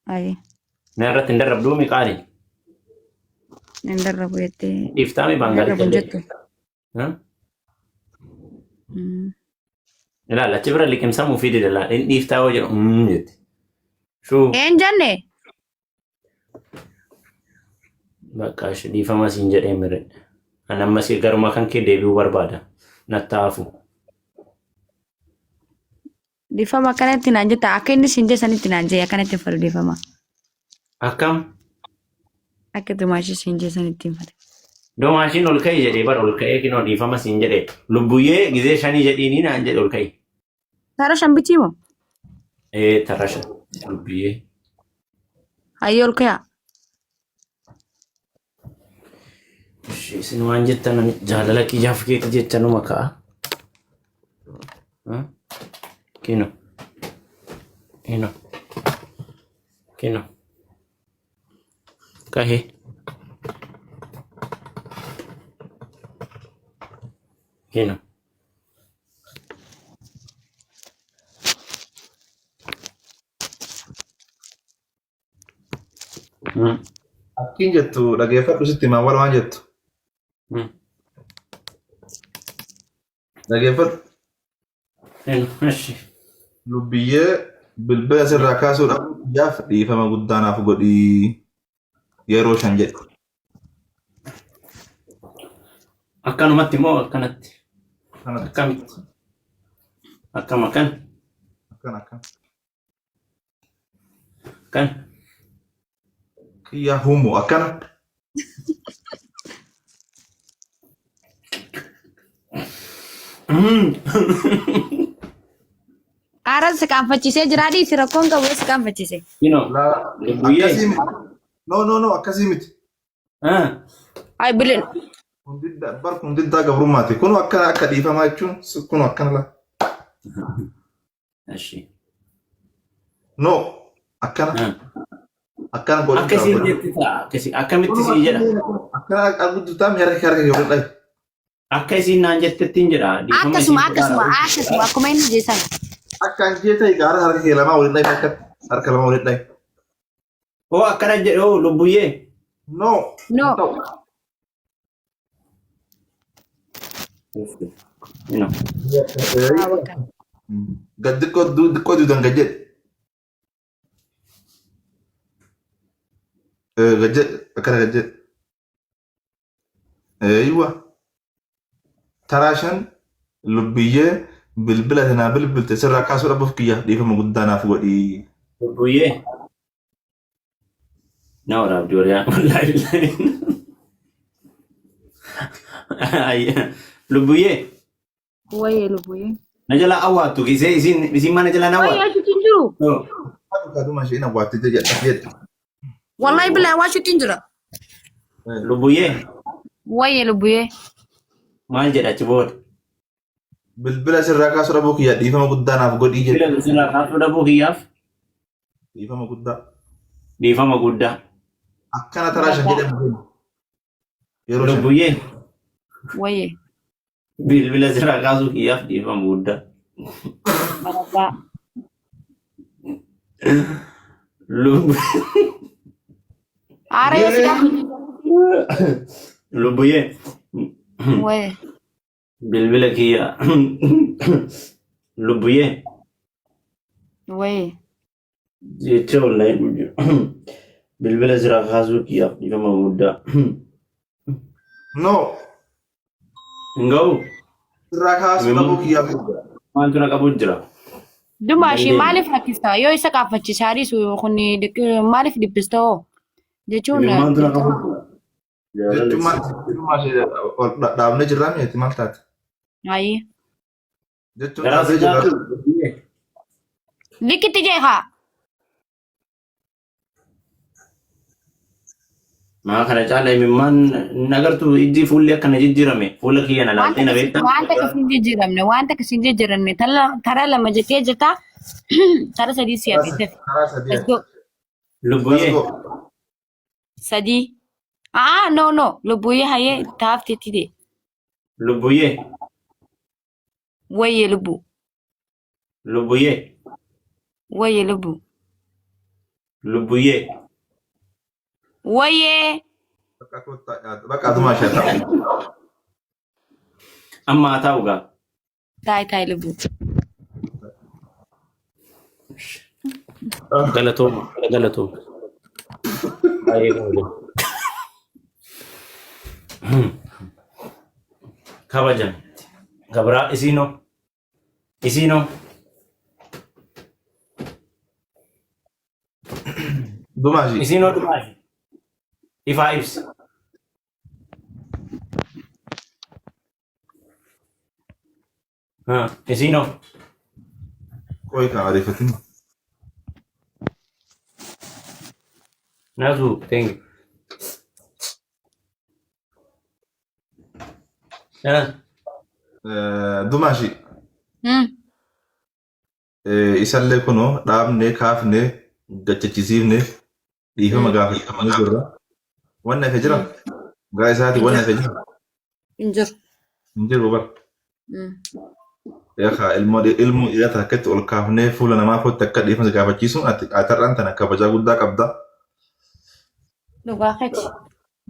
Ayi. Na irratti hin darrabduu mi qaali? Hin darrabu jettee. Dhiiftaa mi Hin darrabu baangaalicha hin illee? jettu. Mm. Ilaal achi bira liqimsamuu fi dida laal. Hin dhiiftaa yoo jedhu mm jetti. Shuu Een jenne. bakka ishee dhiifama siin jedhee mire. An ammas garuma kan kee deebi'uu barbaada. Nattaafu. Dhiifama akkanatti naan jetta akka inni siin jedhe sanitti naan jedhe akkanatti hin fedhu dhiifama. Akkam? Akka dumaashii siin jedhe sanitti hin fedhu. Domaashiin ol ka'i jedhee bara ol ka'ee kinoo dhiifama siin jedhee. Lubbuyyee gizee shanii jedhiinii naan jedhe ol ka'i. Tara shan bitii moo? Ee tara shan. Lubbuyyee. Hayyee ol ka'a. Ishee isin waan jettan ani jaalala kiyyaaf keeti jecha numa ka'a. Kino. Kino. Kino. Kahe. Kino. Akkiin jettu dhageeffadhu sitti himaa wal waan jettu. Dhageeffadhu. Eshi. Lubbiyyee bilbila sirraa kaasuu dhabuu kiyyaaf dhiifama guddaa naaf godhii yeroo shan jedhe. Akkanumatti moo akkanatti? Akkanatti. Akkamitti? Akkam akkan? Akkana akkana. Akkan? Kiyyaa humu akkana. Aaraan si qaanfachiisee jira dhiisi rakkoon qabu si qaanfachiise. You know, Laa lubbuyyee. akkasii miti. No no no akkasii miti. Ah, Ay bileen. Kun diddaa bar kun diddaa gabrummaati. Kun akkana akka dhiifamaa jechuun kun akkana laa. Eshi. No akkana Ah. akkana godhin Akka qaba isiin godhin. jetti ta'a. Akkasi akkamitti sii jedha? Akkana arguttaa mi harka harka kee godhin dhayi. Akka isiin naan jettettiin jedha. Dhiifama Akkasuma isiin akkasuma godhaa. akkasuma akkuma inni jeesan. Akka an jee ta'e gaara harka kee lamaa waliin dhayi akkatti harka lama waliin dhayi. Oo akkana jedhe oo lubbuyyee. No. No. Hin ta'u. You know. Haa bakka. Gad xiqqoo xiqqoo duudan gad jedhe. Gad jedhe akkana gad jedhe. Eeywa. Taraa shan lubbiyyee bilbila tanaa bilbilte sirraa kaasuu dhabuuf kiyya dhiifama guddaa naaf godhii. Lubbuyyee. Na waraabdi wariyaan wallaahi billaahi. Lubbuyyee. Wayee lubbuyyee. Na jala awwaattu gisee isiin isiin mana jala na Wayee awwaattu. achitti hin jiru. Kaduma isheen awwaattee jedha jedha. Wallahi billahi waa achitti hin jira. Lubbuyyee. Wayee lubbuyyee. Maal jedha achi booda? Bilbila sirraa kaasuu dhabuu kiyya dhiifama guddaa naaf godhii jedhe. Bilbila sirraa kaasuu dhabuu kiyyaaf Dhiifama guddaa. dhiifama guddaa. Akkana taraa shan jedhamu. Yeroo shan. Lubbuyyee Wayee. bilbila sirraa kaasuu kiyyaaf dhiifama guddaa. Barabbaa. Lubbu Aara yoo si gaafa. Lubbuyyee Wayee. bilbila kiyya lubbuyyee Wayee. jecha wallahi bilbila sirraa kaasuu kiyyaaf dhiifama guddaa. No. Hin ga'u Sirraa kaasuu dhabuu kiyyaaf. maaltu na qabu jira. Dumaashii Dandeenye. maaliif rakkista? Yoo isa qaanfachiise hadiisu kun maaliif dhiphista hoo? Jechuun Maaltu na qabu jira. Jechuun maal jechuun ishee ol dhaabnee jirraa mi'eeti maal taate? Ayi. Jechuun Garaa dhaabnee si jirraa. nyaatu. Likitti jeekaa. Maa kana caala imimmaan hin agartu ijji fuulli akkana jijjiirame fuula kiyya na Wanta laaltee na beektaa. wanta akkasiin jijjiiramne wanta akkasiin jijjiiramne tara lama jettee jirta tara sadii si hafeete. Karaa sadii. Let's go. Lubbuyyee Let's go. Sadii. Ah no no lubbuyyee hayyee taafteetti ta'e. lubbuyyee Wayyee lubbuu. lubbuyyee Wayyee lubbuu. Lubbuyyee. Wayyee. Bakka kottaa bakka atumaa ishee ta'u. Amma haa ta'u gaa. Taa'e taa'e lubbuu. Galatooma. Galatooma. Baay'ee kabajama. Kabajame. Gabraa isiinoo. Isiinoo. Dumaashi. Isiinoo dhumaashi. Ifaa ibsi. Isiinoo. Qoy kaa ariifatin. Nazu, thank you. Dumaashi. Isallee kunoo dhaabnee kaafnee gachachisiifnee dhiifama gaafachaa jirra. Wanni hafe jira? Gara isaati wanni hafe jira? Hin jiru. Hin jiru bara. Yaa ilmoo ilmoo dhiiraa takkatti ol kaafnee fuula namaa footti akka dhiifama si gaafachiisuun ati atarraan tana kabajaa guddaa qabda. Dhugaa keeti.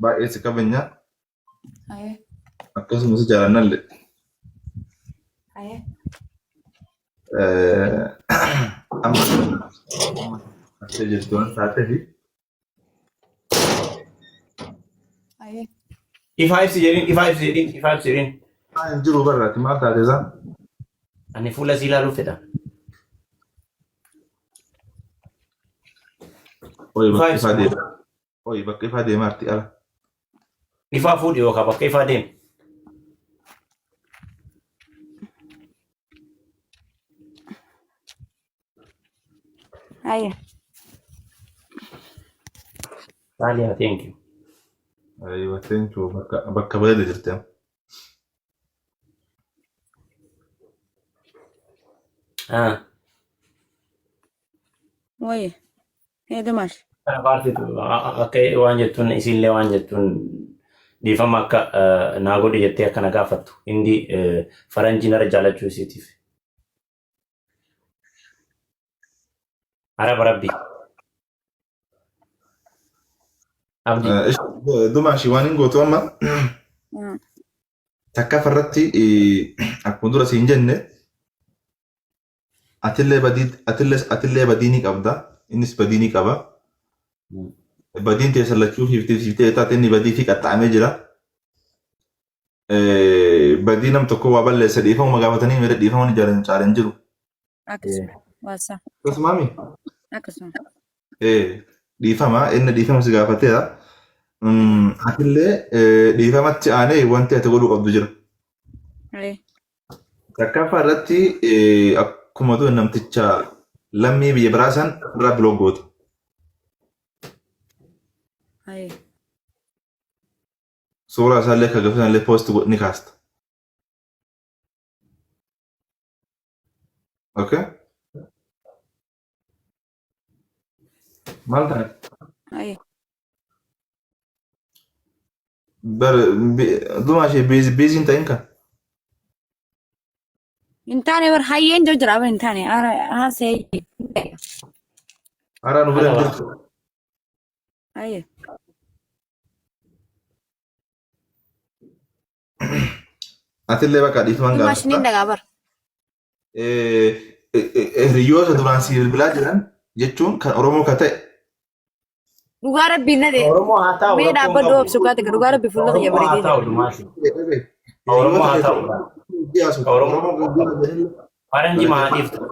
Baay'ee si kabajna. Akkasumas jaalannallee. Amma akka jirtu waan taateef Ifaa ibsi jedhin, ifaa ibsi jedhin, ifaa ibsi jedhin. Hin jiru barraati maal taate isaa? Ani fuula sii ilaaluu fedha. Oyi Ifaa bakka ibsi. ifaa deema. Oyi bakka ifaa deema arti ala. Ifaa fuudhi yookaan bakka ifaa deemi. Ayya. Saaliyaa, thank you. Ayiwa, thank you. Bakka bakka bareeda jirti amma. Ah. Wayya. Heedumash. Kana paartiitu akka waan jettuun isiillee waan jettuun dhiifama akka naa godhi jettee akka na gaafattu hindi faranjii nara jaalachuu isiitiif. Araba rabbi. Abdi. Dumaashi waan hin gootu amma takkafa irratti akkuma dura siin jenne atillee badii atillee atillee badii ni qabda innis badii ni qaba. Badiin teessan lachuu fiiftee fiiftee taate inni badii fi qaxxaamee jira. Badii nam tokko waa balleessa dhiifama gaafatanii mere dhiifama ni jaalan caalan jiru. Akkasuma. Waasaa. Akkasumaami? Akkasuma. Dhiifama inni dhiifama si gaafateera. Atillee dhiifamatti aanee wanti ati godhuu qabdu jira. Takkaffaa irratti akkuma ture namticha lammii biyya biraa san irraa block goota. Suuraa isaallee akka gaafatan illee post ni kaasta. Okay? Maal ta'e? Bar dhuma ishee busy hin ta'in kan. Hin taane bar hayyeen jiru jira hin taane haasee. Haraa nu bira hin jirtu. Hayyee. Atillee bakka dhiifaman Dhuma isheen gaafata. dhagaa bar. Hiriyoota duraan si bilbilaa jiran jechuun kan Oromoo ka ta'e Dhugaa rabbii na ta'e. Oromoo haa ta'u Mee rakkoon dhaabbadhu qabu. obsu kaate dhugaa rabbii fuula kiyya Oromoo haa bareedee ta'u jira. dhumaashi. Oromoo haa ta'u. Oromoo Faranjii maaliif ta'u?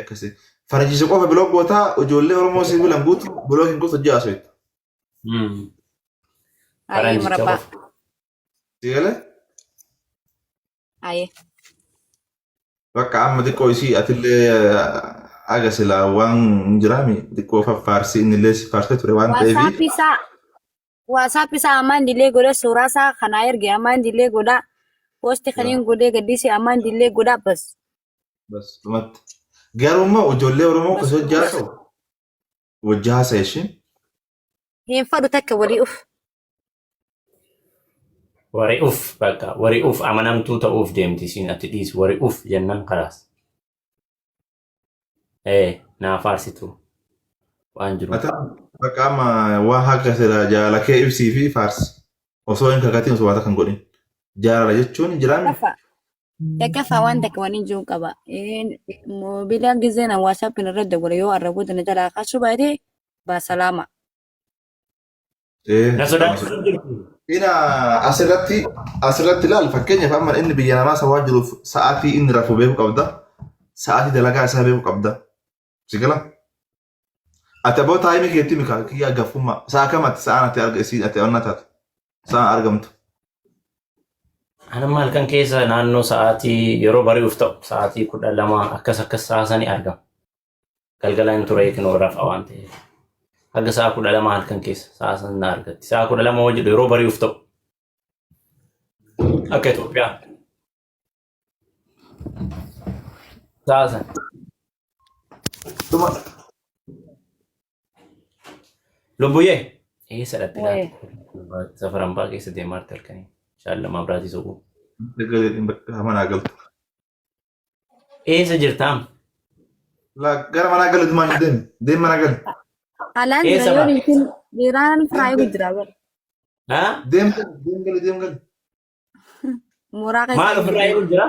akkasi. Faranjiisa qofa block gootaa ijoollee Oromoo si bilan guutu block hin gootu hojii haasoftu. Ayyee Faranjicha murabbaa. qofa. Si galee? Ayyee. Bakka amma xiqqoo isii atillee aga silaa waan hin jiraami xiqqoo faffaarsii innillee si faarsee ture waan ta'eef. WhatsApp isaa WhatsApp isaa ammaan dilee godhe suuraa isaa kanaa erge ammaan dilee godha. Posti kaniin godhee gaddisee ammaan dilee godha bas. Bas dhumatti. Garuu immoo ijoollee Oromoo osoo hojii haasa'u wajji haasa'e ishiin. Hin fadhu takka walii uf. Warri uf bakka warri uf amanamtuu ta'uuf deemti isiin ati dhiisi warri uf jennaan kalaas. Ee naa faarsitu. Waan jiru. Ata bakka amma waan haqa sira jaalala kee ibsii fi faarsi. Osoo hin kakatiin osoo waan takka hin godhin. Jaalala jechuun jiraami. Takkaffaa. Takkaffaa waan takka waniin jiru qaba. Mobiila gizeen WhatsApp irra dawwale yoo arra booda na jalaa kaasuu baate baasalaama. Ee. Na sodaachisuu jirti. Ina asirratti ilaal, fakkeenyaaf amma inni biyya namaa sawaa jiruuf sa'aatii inni rafu beekuu qabda. Sa'aatii dalagaa isaa beekuu qabda. Si gala? Ati aboo taayimii keetti mika kiyyaa gaffummaa. Sa'a kamatti sa'aan ati arga isii ati onnaa taatu. Sa'aan argamtu. Anamma halkan keessa naannoo sa'aatii yeroo bari'uuf ta'u sa'aatii 12 akkas akkas sa'a sanii argama. Galgala hin ture kinoo rafa waan ta'eef. Haga sa'a 12 halkan keessa sa'a san na argatti. Sa'a 12 hoo jedhu yeroo bari'uuf ta'u. Akka Itoophiyaa. Sa'a san. Dhuma Lubbuyyee. Eessa dhatte Wayee. laata? Safarambaa keessa deemaa jirti halkanii. Shaallama biraatii soquu. Sagalee bakka manaa galtu. Eessa jirtaam? Laa gara manaa galu dumaan deemi. Deemi mana gali. Alaan jira Eessa yoo baa? dhiisin dhiiraan firaa eegu jira bara. Haa? Deem gali deem gali deem gali. Mooraa keessa Maal ofirraa eeguun jira?